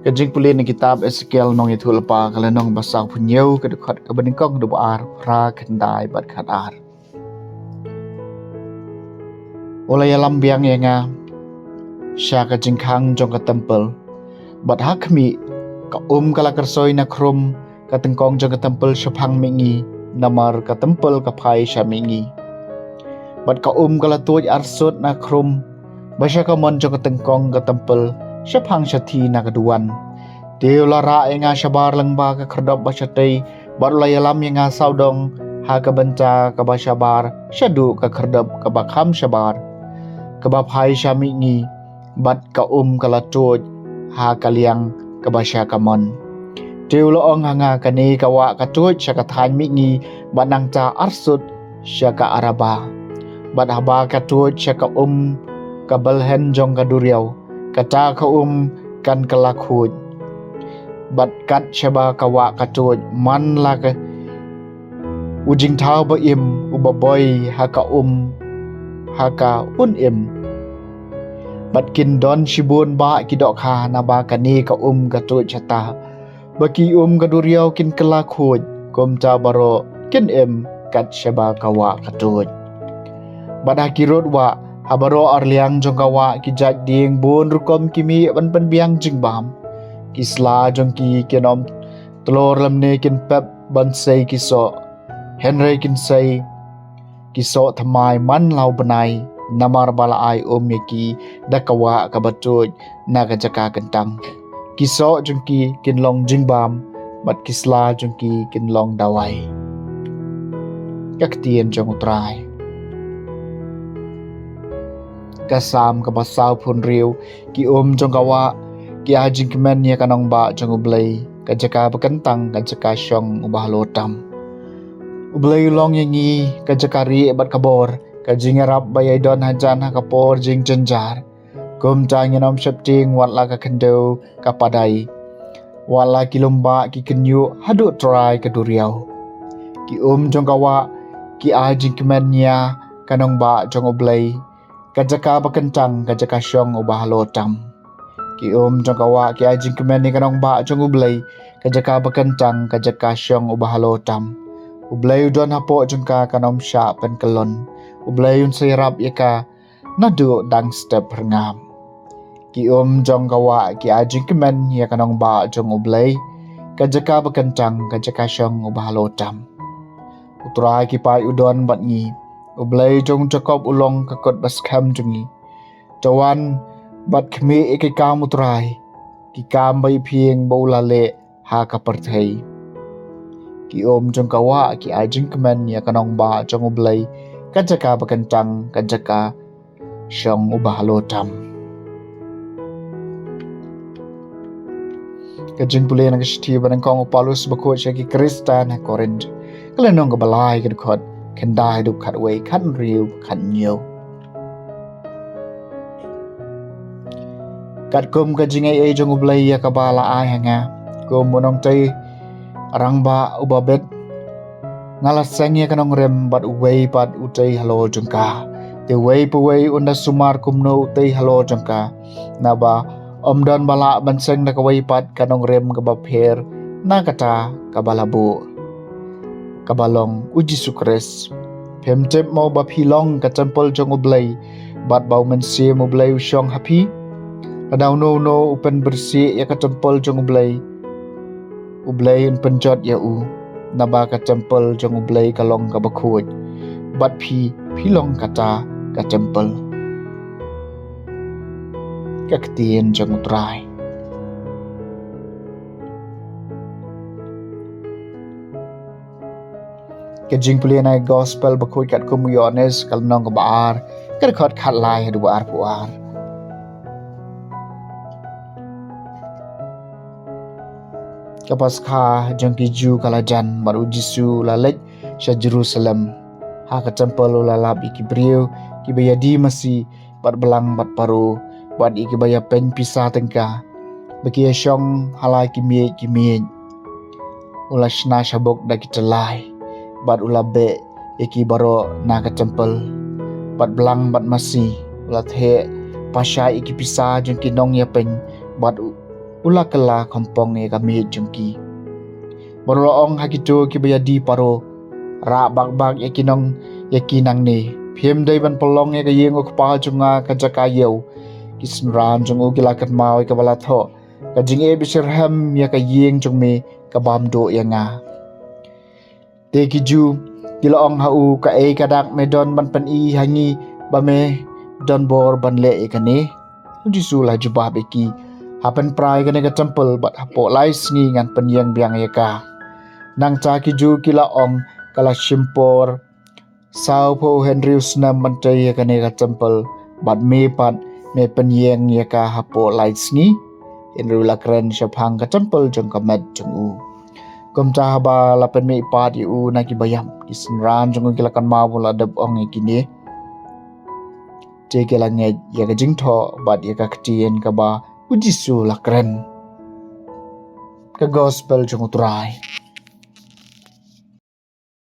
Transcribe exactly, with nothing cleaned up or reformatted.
Ka jingpule na kitab Esekiel nongïathuhlypa ka lynnong ba sawphew hynñiew, ka dkhot kaba nyngkong, kaba ar, phra, khyndai bad khatar. U la ïalam biang ïa nga sha ka jingkhang jong ka templ, bad ha khmih, ka um ka la kyrsoi na khrum ka tyngkong jong ka templ shaphang mihngi, namar ka templ ka phai sha mihngi. Bad ka um ka la tuid arsut na khrum ba sha kamon jong ka tyngkong ka templ shaphang shathie na ka duwan. Te u la rah ïa nga shabar lyngba ka khyrdop ba shatei, bad u la ïalam ïa nga sawdong ha ka bynta kaba shabar shaduh ka khyrdop kaba kham shabar, kaba phai sha mihngi, bad ka um ka la tuid ha ka liang kaba sha kamon. Te u la ong ha nga, kane ka wah ka tuid sha ka thaiñ mihngi, bad nangta arsut sha ka Araba. Bad haba ka tuid sha ka um ka bylhen jong ka duriaw, kata ka um kan kylla khuid. Bad kat shaba ka wah ka tuid, man la ka u jingthaw ba im uba boi ha ka um, ha ka un im. Bad kin don shibun bah ki dohkha, naba kane ka um ka tuid shata. Ba ki um ka duriaw kin kylla khuid, kumta baroh kin im kat shaba ka wah ka tuid. Bad ha ki rud wah, ha baroh arliang jong ka wah, ki jait dieng bun rukom ki mih ban pynbiang jingbam. Ki sla jong ki kin ym tlor lymne kin pep ban sei ki soh. Hynrei kin sei ki soh thymmai man la u bnai, namar ba la ai um ïa ki da ka wah kaba tuid na ka jaka kyntang. Ki soh jong ki kin long jingbam, bad ki sla jong ki kin long dawai. Ka ktien jong U Trai. Ka Salm kaba sawphew hynriew. Ki um jong ka wah ki ai jingkmen ïa ka nongbah jong U Blei, ka jaka ba kyntang, ka jaka shong uba halor tam. U Blei u long ïa ngi ka jaka rieh bad ka bor, ka jingïarap ba ïai don hajan ha ka por jingjynjar. Kumta ngin ym sheptieng wat la ka khyndew ka padai, wat la ki lymbah ki kynñiuh haduh trai ka duriaw. Ki um jong ka wah ki ai jingkmen ïa ka nongbah jong U Blei, ka jaka ba kyntang, ka jaka shong uba halor tam. Ki um jong ka wah ki ai jingkmen ïa ka nongbah jong U Blei, ka jaka ba kyntang, ka jaka shong uba halor tam. U Blei u don hapoh jong ka, kan ym shah pynkyllon. U Blei un sa ïarap ïa ka naduh dang step rngam. Ki um jong ka wah ki ai jingkmen ïa ka nongbah jong U Blei, ka jaka ba kyntang, ka jaka shong uba halor tam. U Trai ki paid u don bad ngi. U Blei jong Jakob u long ka kot ba skhem jong ngi. To wan bad khmih ïa ki kam U Trai, ki kam ba iphieng ba u la leh ha ka pyrthei. Ki um jong ka wah ki ai jingkmen ïa ka nongbah jong U Blei, ka jaka ba kyntang, ka jaka shong uba halor tam. Ka jingpule na ka shithi ba nyngkong u Paulus bakhuid sha ki Khristan ha Korinth, ka lynnong kaba lai, ka dkhot khyndai haduh khatwei, khathynriew, khathynñiew. Katkum ka jingaiei jong U Blei ïa kaba la ai ha nga, kum u nongtei rangbah uba bit, nga la seng ïa ka nongrim bad uwei pat u tei halor jong ka. Te uwei pa uwei un da sumar kumno u tei halor jong ka. Naba ym don ba lah ban seng da kawei pat ka nongrim kaba pher na kata kaba la buh, kaba long U Jisu Khrist. Phim tip mo ba phi long ka templ jong U Blei, bad ba U Mynsiem U Blei u shong ha phi? Lada uno uno u pynbieit ïa ka templ jong U Blei, U Blei un pynjot ïa u, naba ka templ jong U Blei ka long kaba khuid, bad phi, phi long kata ka templ. Ka ktien jong U Trai. Ka jingpule na ka gospel bakhuid katkum u Ïoannis, ka lynnong kaba ar, ka dkhot khatlai haduh arphew ar. Ka Paskha jong ki Jiw ka la jan, bad U Jisu u la leit sha Jerusalem. Ha ka templ u la lap ïa ki briew kiba ïadie masi, bad blang bad paro, bad ïa kiba ïapeiñ pisa tyngka, ba ki ïashong ha la ki miej ki miej. U la shna shabuk da ki tyllai, bad u la beh ïa ki baroh na ka templ, bad blang bad masi. U la theh pashai ïa ki pisa jong ki nongïapeiñ, bad u, u la kylla khongpong ïa ka miej jong ki. Bad u la ong ha kito kiba ïa die paro, rah bak bak ïa ki nong ïa ki nangne. Phim dei ban pynlong ïa ka ïing u kpa jong nga ka jaka ïew. Ki synran jong u ki la kynmaw ïa kaba la thoh, ka jingeh ba shyrhem ïa ka ïing jong me ka bam duh ïa nga. Te ki Jiw ki la ong ha u, kaei ka dak me don ban pyni ha ngi ba me don bor ban leh ïa kane? U Jisu u la jubab ïa ki, ha pynpra ïa kane ka temple bad hapoh lai sngi ngan pynïeng biang ïa ka. Nangta ki Jiw ki la ong, ka la shim por saw phew hynriew snem ban tei ïa kane ka temple, bad me pat me pynïeng ïa ka hapoh lai sngi. Hynrei u la kren shaphang ka temple jong ka met jong u. Kumta haba la pynmih pat ïa u na ki baïap, ki synran jong u ki la kynmaw ba u la dep ong ïa kine. Te ki la ngeit ïa ka jingthoh bad ïa ka ktien kaba u Jisu u la kren. Ka gospel jong u Trai.